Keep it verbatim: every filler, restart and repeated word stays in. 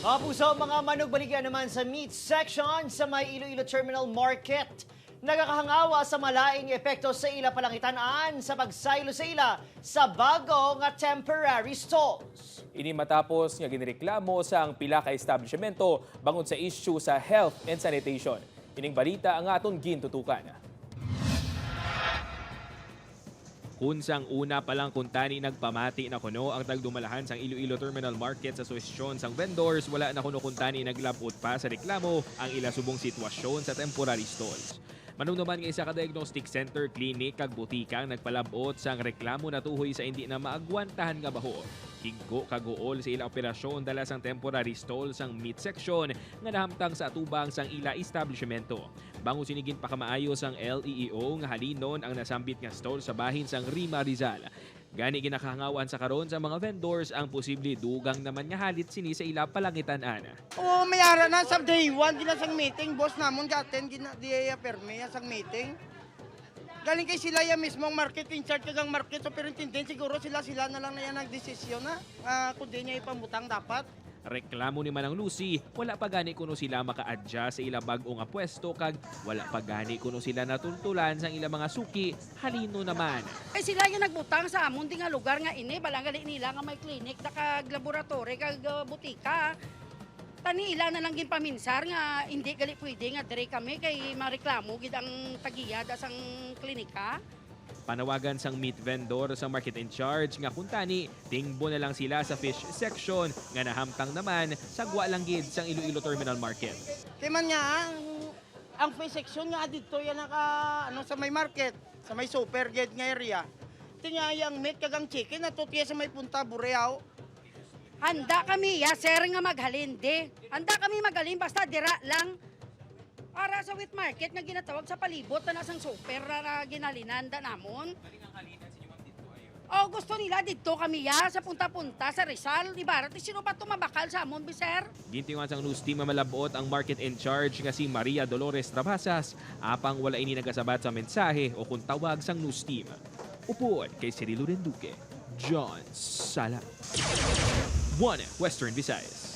Kapuso, mga manugbaligya naman sa meat section sa may Iloilo Terminal Market, nagakahangawa sa malain nga epekto sa ila palangitan-an sa pagsaylo sa ila sa bago nga temporary stalls. Ini matapos nga ginreklamo sang pila ka establishmento bangod sa issue sa health and sanitation. Ining balita ang aton gintutukan. Kun sang una pa lang kuntani nagpamati na kuno ang tagdumalahan sang Iloilo Terminal Market sa asosasyon sang vendors, wala na kuno kuntani naglab-ot pa sa reklamo ang ila subong sitwasyon sa temporary stalls. Manumduman nga isa ka diagnostic center, clinic, kag butika ang nagpalab-ot sang reklamo natuhoy sa indi na maagwantahan nga baho, kigko kag huol sa ila operasyon dala sang temporary stall sang meat section nga nahamtang sa atubang sang ila establishmento. Bangod sini, ginpakamaayo sang L E E O nga halinon ang nasambit nga stall sa bahin sang Rima Rizal. Gani, ginakahangawan sa karon sa mga vendors ang posible dugang naman nga halit sini sa ila palangitan-an. O, may ara na sa day one, gina sang meeting, boss namon, ga-attend, gina, di iya permi ya sang meeting. Galing kay sila ya mismo ang market in charge kag ang market superintendent, siguro sila, sila na lang na yan nagdesisyon na, ah, kung di niya ipamutang dapat. Reklamo ni Manang Lucy, wala pa gani kuno sila maka-adjust sa ila bag-o nga pwesto kag wala pa gani kuno sila natultulan sang ila mga suki. Halino naman. Kay sila yung nagbutang sa amon di nga lugar nga ini, bala gali nila nga may clinic na kag laboratory kag, uh, butika. Tani ila na lang ginpaminsar nga hindi gali pwede nga dire kami kay mareklamo gid ang tagiya da sang klinika. Panawagan sang meat vendor sa market in charge nga kuntani tingbo na lang sila sa fish section nga nahamtang naman sa gwa lang gid sang Iloilo Terminal Market. Kay man nga, ang, ang fish section nga didto yan naka, ano, sa may market, sa may super gid nga area. Tingaya ang meat kag ang chicken ato tiya sa may punta Boreao. Handa kami ya, sir, nga maghalin di. Handa kami maghalin basta dira lang. Ara sa wet market nga ginatawag sa palibot na sang super ra, ra ginhalinan da namon. O, gusto nila didto kami ya sa punta-punta sa Rizal. Di ba? Rati sino ba tumabakal sa amon, bi, sir? Gintinguhan sang news team nga malab-ot ang market in charge nga si Maria Dolores Trabasas, apang wala ini nagasabat sa mensahe o kung tawag sang news team. Upod kay Cirilo Renduque, John Sala, One Western Visayas.